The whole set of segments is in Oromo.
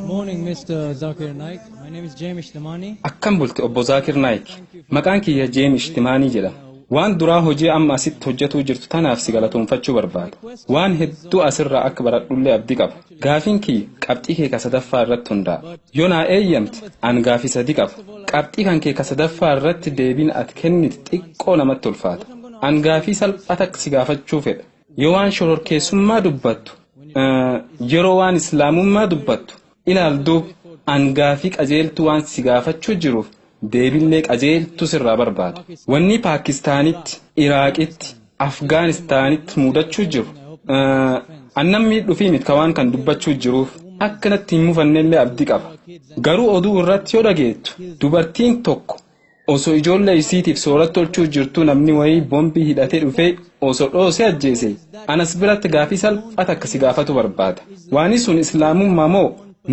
Morning, Mr. Zakir Naik. My name is James Damani. Akkam bulte, obbo Zaakir Naayik? Maqaan kiyya Jeemish Timaanii jedhama. Waan duraa hojii amma asitti hojjetuu jirtu tanaaf si galatoonfachuu barbaada. Waan hedduu asirraa akka baradhullee abdii qaba. Gaafiin kiyya qabxii kee ka sadaffaa irratti hundaa'a. Yoo naa eeyyamte, an gaafii sadi qaba. Qabxii kan kee ka sadaffaa irratti deebiin ati kennite xiqqoo namatti ulfaata. An gaafii salphaa takka si gaafachuu fedha. Yoo waan shororkeessummaa dubbattu, yeroo waan islaamummaa dubbattu, ilaal duub, an gaafii qajeeltuu waan si gaafachuu jiruuf deebillee qajeeltuu sirraa barbaada. Wanni Paakistaanitti, Iraaqitti, Afgaanistaanitti mudachuu jiru, an namni dhufii miti ka waan kan dubbachuu jiruuf akkanatti hin mufannellee abdii qaba. Garuu oduu irratti yoo dhageettu, dubartiin tokko osoo ijoollee isiitiif soorata tolchuu jirtuu namni wayii boombii hidhatee dhufee osoo dhoosee ajjeese, anas biratti gaafii salphaa takka si gaafatu barbaada. Waani sun islaamummaa moo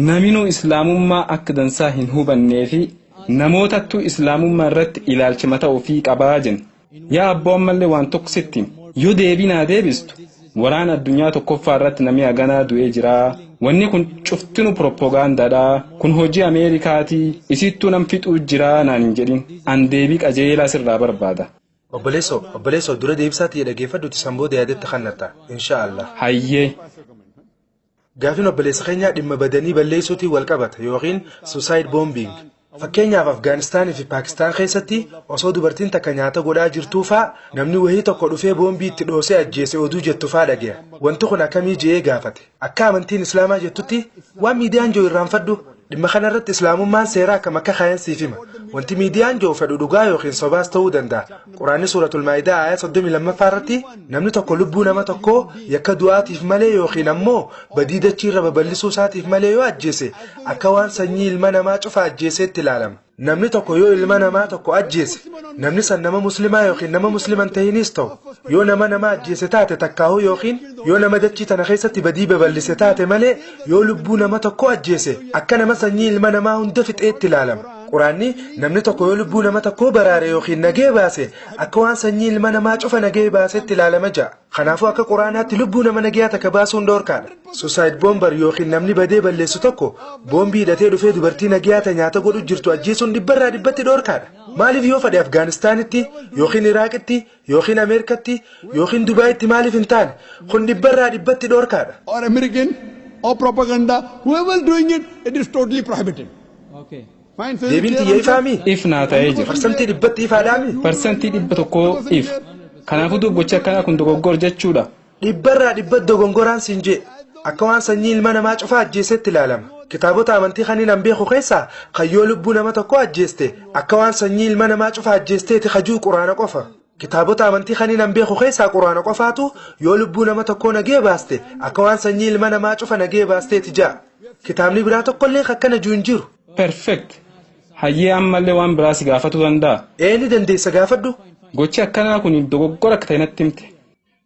naminuu islaamummaa akka dansaa hin hubannee fi namootattuu islaamummaa irratti ilaalcha mataa ofii qabaa jenna? Yaa abboo, ammallee waan tokko sitti hima. Yoo deebii naa deebistu, waraana addunyaa tokkoffaa irratti namni haganaa du'ee jira. Wanni kun cuftinu propoogaandaadha. Kun hojii Ameerikaati. Isittuu nam fixuu jira naan hin jedhin. An deebii qajeelaa sirraa barbaada. Obboleessoo, obboleessoo, dura deebisaa ta'e dhageeffadhuti, san booda yaadatti kannatta. Insha Allah. Hayyee. Gaafiin obboleessa keenyaa dhimma badanii balleessuutiin wal qabata yookiin suicide bombing. Fakkeenyaaf, Afgaanistaanii fi Paakistaan keessatti osoo dubartiin takka nyaata godhaa jirtuu faa namni wahii tokko dhufee boombii itti dhoosee ajjeese oduu jettu faa dhagaya. Wanti kun akkamii je'ee gaafate. Akka amantiin Islaamaa jettutti, waan miidiyaan jiru irraanfadhu. Dhimma kana irratti Islaamummaan seera akkam akka kaayan siif hima. Wanti miidiyaan jiru fedhu dhugaa yookiin sobaas ta'uu danda'a. Quraanni Suuratul Maa'idaa aayaa 32ffaa irratti, namni tokko lubbuu nama tokkoo yakka du'aatiif malee yookiin ammoo badii dachii irra babal'isuu isaatiif malee yoo ajjeese, akka waan sanyii ilma namaa cufa ajjeeseetti ilaalama. Namni tokko yoo ilma namaa tokko ajjeese, namni san nama muslimaa yookiin nama muslima hin tahinis ta'u, yoo nama nama ajjeese taate takkaahuu yookiin yoo nama dachii tana keessatti badii babal'ise taate malee yoo lubbuu nama tokko ajjeese, akka nama sanyii ilma namaa hunda fixeetti ilaalama. Quraanni namni tokko yoo lubbuu nama tokkoo baraare yookiin nagee baase, akka waan sanyii ilma namaa cufa nagee baasetti ilaalama ja'a. Kanaafuu akka Quraanaatti lubbuu nama nagayaa takka baasuun dhoorkaadha. Suicide bomber yookiin namni badee balleessu tokko boombii hidhatee dhufee dubartii nagayaa ta nyaata godhu jirtu ajjeesuun dhibbarraa dhibbatti dhoorkaadha. Maaliif yoo fedhe Afgaanistaanitti yookiin Iraaqitti yookiin Ameerikatti yookiin Dubaayitti maaliif hin taane? Kun dhibbarraa dhibbatti dhoorkaadha. Or American or propaganda, whoever doing it, it is totally prohibited. Okay. Fine. So is it Deebiin clear tiyya answer? ifaami? If naa ta'ee jira. 100% ifaadhaami? 100% if. Kanaafuu duub gochi akkanaa kun dogoggora jechuudha. Dhibbarraa dhibbatti dogongoraan siin jee. Akka waan sanyii ilma namaa cufa ajjeesetti ilaalama. Kitaabota amantii kaniin an beeku keessaa kan yoo lubbuu nama tokko ajjeeste akka waan sanyii ilma namaa cufa ajjeesteeti kajuu Quraana qofa. Kitaabota amantii kaniin an beeku keessaa Quraana qofaatu yoo lubbuu nama tokkoo nagee baaste akka waan sanyii ilma namaa cufa nagee baasteeti ja'a. Kitaabni biraa tokkollee akkana jiru hin jiru. Perfect. Hayyee, ammallee waan biraa si gaafatuu danda'a? Ee, ni dandeessa, gaafadhu. Gochi akkanaa kun dogoggora akka ta'e natti himte.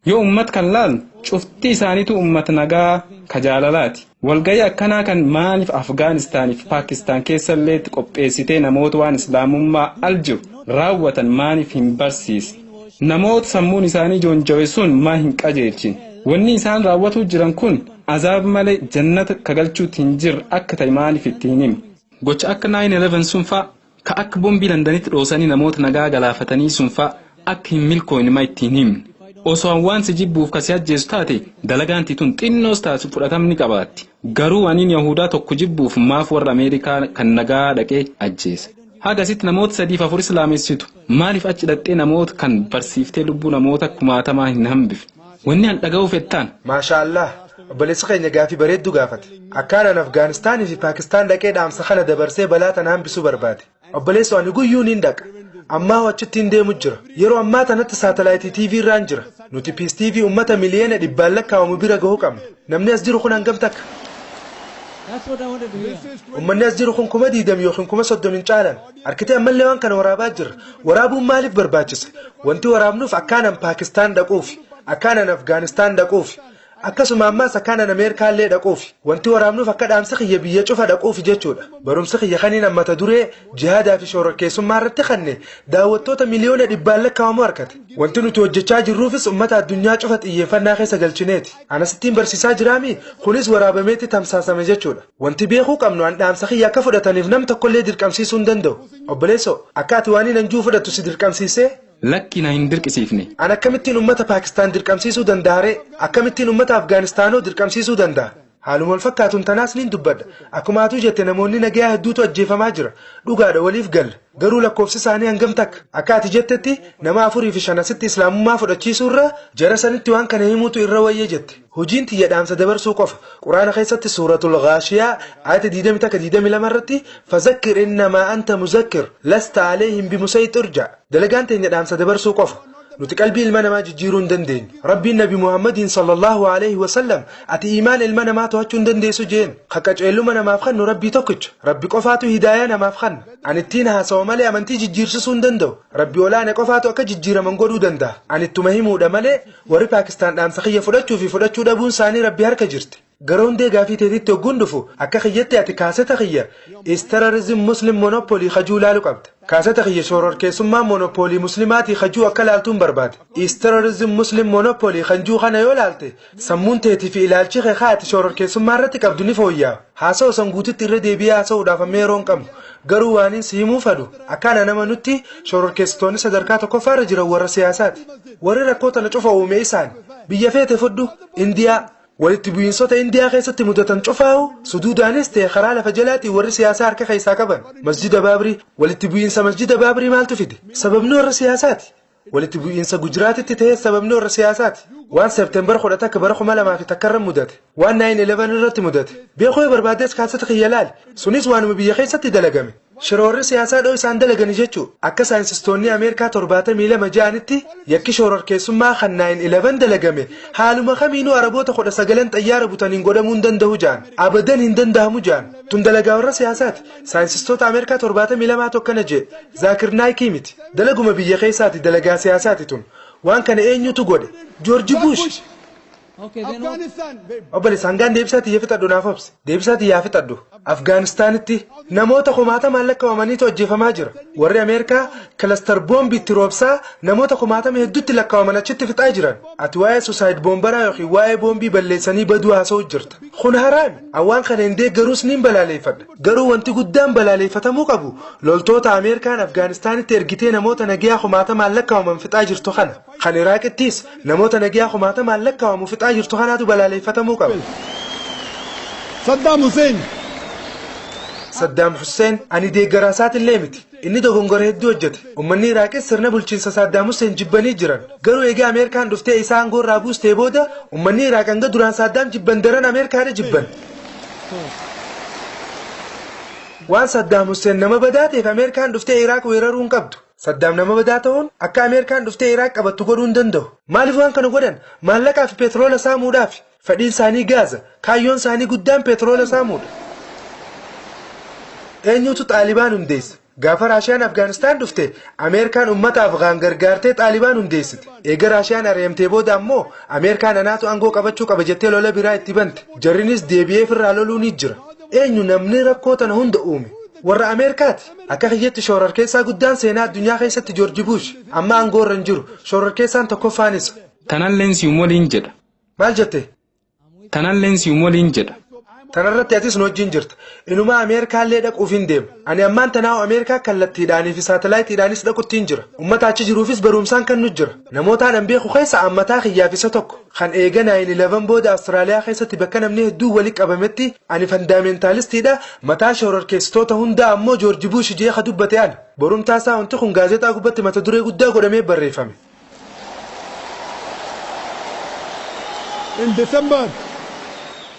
Yoo ummat kan laalnu, cufti isaaniitu ummat nagaa ka jaalalaati. Walgahii akkanaa kan maaliif Afgaanistaanii fi Paakistaan keessallee qopheessitee namoota waan islaamummaa al jiru raawwatan maaliif hin barsiisne? Namoota sammuun isaanii joonjawe sun maa hin qajeelchin? Wanni isaan raawwatuu jiran kun azaab malee jannata kagalchuutti hin jirre akka ta'e maaliif itti hin himne? Gocha akka 9/11 sun fa'a, ka akka bombii Landanitti dhoosanii namoota nagaa galaafatanii sun fa'a akka hin milkooyne ma itti hin himne? Osoo waan si jibbuuf ka si ajjeesu taate, dalagaan tun xinnoos taatu fudhatamni qabaatti. Garuu aniin Yahudaa tokko jibbuuf maaf warra Ameerikaa kan nagaa dhaqee ajjeesa? Hagasitti namoota sadiif afur islaamessitu maaliif achi dhaqxee namoota kan barsiiftee lubbuu namoota kumaatamaa hin hambifne? Wanni an dhaga'uu fettaan. Maasha Allah. Obboleessi keenya gaafii bareedduu gaafate. Akkaan an Afgaanistaanii fi Paakistaan dhaqee dhaamsa kana dabarsee balaa tana hambisuu barbaade. Obboleessoo, ani guyyuu niin dhaqa. Ammaa hoo achitti hin deemu jira. Yeroo ammaa tanatti saatalaayitii TV irraan jira. Nuti Peace TV uummata miliyoona dhibbaan lakkaa'amu bira gahuu qabna. Namni as jiru kun hangam takka? That's what I wanted to hear. Uummanni as jiru kun 20,000 yookiin 30,000 hin caalan. Arkitee, ammallee waan kana waraabaa jirra. Waraabuun maaliif barbaachise? Wanti waraabnuuf akkaanan Paakistaan dhaquuf, akkaanan Afgaanistaan dhaquuf, Akkasuma ammaas akkaan Ameerikaallee dhaquufi. Wanti waraabnuuf akka dhaamsi kiyya biyya cufa dhaquufi jechuudha. Barumsi kiyya kaniin mata duree jihaadaa fi shororkeessummaa irratti kanne daawwattoota 100,000,000 lakkaa'amu harkate. Wanti nuti hojjechaa jirruufis uummata addunyaa cufa xiyyeeffannaa keessa galchineeti. Anasittiin barsiisaa jiraami, kunis waraabameetti tamsaasame jechuudha. Wanti beekuu qabnu, an dhaamsa kiyya akka fudhataniif nam tokkollee dirqamsiisuu hin danda'u. Obboleessoo, akka ati waan hin jiru fudhattu si dirqamsiisee? Lakki, na hin dirqisiifne. An akkamittiin uummata Paakistaan dirqamsiisuu danda'a? Akkamittiin uummata Afgaanistaanoo dirqamsiisuu danda'a? Haaluma wal fakkaatuun tanaas nin dubbadha. Akkuma atuu jette, namoonni nagayaa hedduutu ajjeefamaa jira. Dhugaadha, waliif galla. Garuu lakkoofsi isaanii hangam takka? Akka ati jettetti nama afurii fi shan asitti islaamummaa fudhachiisuu irra jara sanitti waan kana himuutu irra wayya jette. Hojiin tiyya dhaamsa dabarsuu qofa. Quraana keessatti Suuratul Ghaashiyaa ayata 21 22 irratti "فذكر إنما أنت مذكر لست عليهم بمصيطر" ja'a. Dalagaan teenya dhaamsa dabarsuu qofa. Nuti qalbii ilma namaa jijjiiruu hin dandeenyu. Rabbiin Nabi Muhammadiin صلى الله عليه وسلم "Ati iimaan ilma namaa to'achuu hin dandeessu" jeen. Qaceelluma namaaf kennu Rabbii tokkicha. Rabbi qofaatu hidaayaa namaaf kenna. Ani ittiin haasawa malee amantii jijjiirsisuu hin danda'u. Rabbi olaane qofaatu akka jijjiiraman godhuu danda'a. Ani ittuma himuudha malee warri Paakistaan dhaamsa kiyya fudhachuu fi fudhachuu dhabuun isaanii Rabbi harka jirti. Gara hundee gaafii teetitti hogguun dhufu, akka kiyyatti ati kaaseta kiyya "Is Terrorism Muslim Monopoly" kajuu laalu qabda. Kaaseta kiyya "Shororkeessummaan monopoolii muslimaatii" kajuu akka laaltuun barbaade. "Is Terrorism Muslim Monopoly" kanjuu kana yoo laalte, sammuun teetii fi ilaalchi kee ati shororkeessummaa irratti qabdu ni fooyya'a. Haasa'u san guututti irra deebi'ee haasa'uudhaaf amma yeroo hin qabnu. Garuu waan si himuu fadu, akkaan nama nutti shororkeessitoonni sadarkaa tokkoffaarra jiran warra siyaasaati. Warri rakkoo tana cufa uume isaan. Biyya feete fudhu, Indiyaa. Walitti bu'iinsota Indiyaa keessatti mudatan cufaa'u suduudaanis ta'e karaa lafa jalaatiin warri siyaasaa harka keessaa qaban. Masjida Baabrii, walitti bu'iinsa Masjida Baabrii maaltu fide? Sababni warra siyaasaati. Walitti bu'iinsa Gujiraatitti ta'e sababni warra siyaasaati. Waan Seeptembar 11 bara 2001 irra mudate. Waan 9/11 irratti mudate. Beekuu yoo barbaaddes kaaseta kiyya laali. Sunis waanuma biyya keessatti dalagame. Shiroorri siyaasaa dhoo isaan dalagani jechuu. Akka saayinsistoonni Ameerikaa 72 ja'anitti, yakki shororkeessummaa kan 9/11 dalagame haaluma kamiinuu Araboota 19 xayyaara butaniin godhamuu hin danda'u ja'an. Abadan hin danda'amu ja'an. Tun dalagaa warra siyaasaati. Saayinsistoota Ameerikaa 72 akkana jee. Zaakir Naayikii miti. Dalaguma biyya keessaati, dalagaa siyaasaati tun. Waan kana eenyutu godhe? Joorji Bush. Okay, then Afghanistan. Obboleessa, hangaan deebisaa tiyya fixadhu naaf obsi. Deebisaa tiyyaa fixadhu. Afgaanistaanitti namoota kumaatamaan lakkaawamaniitu ajjeefamaa jira. Warri Ameerikaa cluster boombii itti roobsaa namoota kumaatama hedduutti lakkaawaman achitti fixaa jiran. Ati waa'ee suicide bomberaa yookiin waa'ee boombii balleessanii baduu haasa'u jirta. Kun haraami. Awwaan kana hin deeggaruus niin balaaleeffadha. Garuu wanti guddaan balaaleeffatamuu qabu loltoota Ameerikaan Afgaanistaanitti ergitee namoota nagayaa kumaatamaan lakkaawaman fixaa jirtu kana. Kan Iraaqittis namoota nagayaa kumaatamaan lakkaawamu fixaa jirtu kanaatu balaaleeffatamuu qaba. Saddam Hussein. Saddaam Hussein ani deeggaraa isaatillee miti. Inni dogongora hedduu hojjete. Uummanni Iraaqis sirna bulchiinsa Saddaam Hussein jibbanii jiran. Garuu egaa Ameerikaan dhuftee isaa aangoo irraa buustee booda, uummanni Iraaq hanga duraan Saddaam jibban daran Ameerikaadha jibban. Waan Saddaam Hussein nama badaa ta'eef Ameerikaan dhuftee Iraaq weeraruu hin qabdu. Saddaam nama badaa ta'uun akka Ameerikaan dhuftee Iraaq qabattu godhuu hin danda'u. Maaliif waan kana godhan? Maallaqaa fi petroola saamuudhaaf. Fedhiin isaanii gaaza. Kaayyoon isaanii guddaan petroola saamuudha. Eenyutu Xaalibaan hundeesse? Gaafa Raashiyaan Afgaanistaan dhufte, Ameerikaan uummata Afgaan gargaartee Xaalibaan hundeessite. Eega Raashiyaan ari'amtee booda ammoo Ameerikaan anaatu aangoo qabachuu qaba jettee lola biraa itti bante. Jarrinis deebi'ee ofirraa loluu ni jira. Eenyu namni rakkoo tana hunda uume? Warra Ameerikaati. Akka kiyyatti shororkeessaa guddaan seenaa addunyaa keessatti Joorji Bush. Amma aangoo irra hin jiru. Shororkeessaan tokkoffaan isa. Tanalleen si'um waliin jedha. Maal jette? Tanalleen si'um waliin jedha. Tanarratti atis nu wajjin jirta. Inuma Ameerikaallee dhaquuf hin deema. Ani ammaan tanaawu Ameerikaa kallattiidhaanii fi saatalaayitiidhaanis dhaqutti hin jira. Uummata achi jiruufis barumsaan kan nu jira. Namootaan an beeku keessa ammataa kiyyaaf isa tokko. Kan eega 9/11 booda Awustiraaliyaa keessatti bakka namni hedduu walitti qabametti "Ani fundamentalistiidha, mataa shororkeessitoota hundaa ammoo Joorji Buush" jee ka dubbate ana. Borumtaa isaa wanti kun gaazexaa gubbatti mata duree guddaa godhamee barreeffame. In December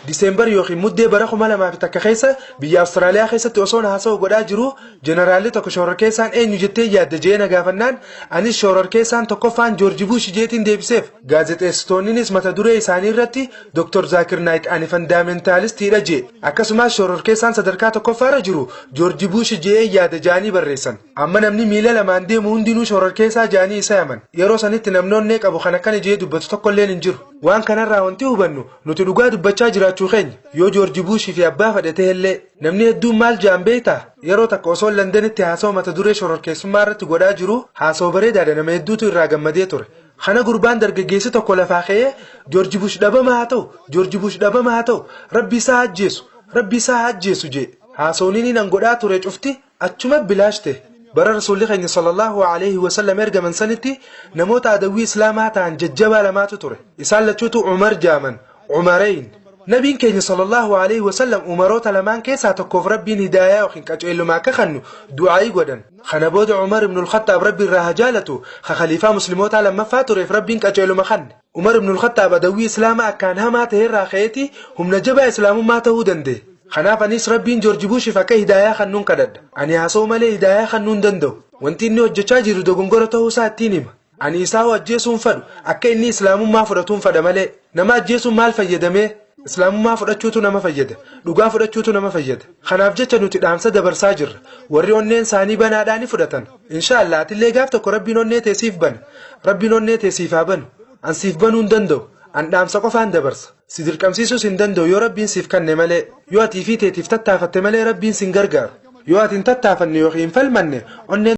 Diseembar yookiin Muddee bara 2001 keessa biyya Awustiraaliyaa keessatti osoon haasawa godhaa jiruu jeneraalli tokko shororkeessaan eenyu jettee yaadda je'ee na gaafannaan anis shororkeessaan tokkoffaan Joorji Buush jeetiin deebiseef. Gaazexeessitoonninis mata duree isaanii irratti Dr. Zaakir Naayik ani fandaamentaalistiidha je'e. Akkasumas shororkeessaan sadarkaa tokkoffaarra jiru Joorji Buush je'ee yaada ja'anii barreessan. Amma namni miila lamaan deemu hundinuu shororkeessaa ja'anii isa yaman. Yeroo sanitti namni onnee qabu kan akkana je'ee dubbatu tokkolleen hin jiru. Waan kanarraa wanti hubannu nuti dhugaa dubbachaa jiraachuu keenya. Yoo Joorji Buushii fi abbaa fedhe ta'ellee namni hedduun maal ja'an beektaa? Yeroo takka osoo Londanitti haasawa mata duree shororkeessummaa irratti godhaa jiru haasawa bareedaadha, nama hedduutu irraa gammadee ture. Kana gurbaan dargaggeessi tokko lafaa ka'ee, "Joorji Bush dhabama haa ta'u, Joorji Bush dhabama haa ta'u, Rabbi isaa ajjeesu, Rabbi isaa haa ajjeesu" jee. Haasawni inni nan godhaa ture cufti achuma bilaash ta'e. Bara Rasuulli keenya sallallahu alaihi wasallam ergaman sanitti namoota adawwii Islaamaa ta'an jajjabaa lamaatu ture. Isaan lachuutu Umar jaaman, Umareyn. Nabiin keenya sallallahu alaihi wasallam Umaroota lamaan keessaa tokkoof Rabbiin hidaayaa yookiin qaceelluma akka kennu du'aayii godhan. Kana booda Umar ibn al-Khattaab, Rabbi irraa haa jaalatu, ka khaliifaa muslimootaa lammaffaa tureef Rabbiin qaceeluma kanne. Umar ibn al-Khattaab adawwii Islaamaa akkaan hamaa ta'e irraa ka'eeti humna jabaa Islaamummaa ta'uu danda'e. Kanaaf anis Rabbiin Joorji Buushiif akka hidaayaa kennuun kadhadha. Ani haasa'uu malee hidaayaa kennuu hin danda'u. Wanti inni hojjechaa jiru dogongora ta'uu isaa ittiin hima. Ani isaa hoo ajjeesuun fadhu, akka inni Islaamummaa fudhatuun fadha malee. Nama ajjeesuun maal fayyadamee? Islaamummaa fudhachuutu nama fayyada. Dhugaa fudhachuutu nama fayyada. Kanaaf jecha nuti dhaamsa dabarsaa jirra. Warri onneen isaanii banaadhaa ni fudhatan. Inshaallah, atillee gaaf tokko Rabbiin onnee tee siif bana. Rabbiin onnee tee siif haa banu. An siif banuu hin danda'u. An dhaamsa qofaan dabarsa. Si dirqamsiisuus hin danda'u yoo Rabbiin siif kanne malee. Yoo ati ifii teetiif tattaafatte malee Rabbiin sin gargaaru. Yoo ati hin tattaafanne yookiin hin falmanne onneen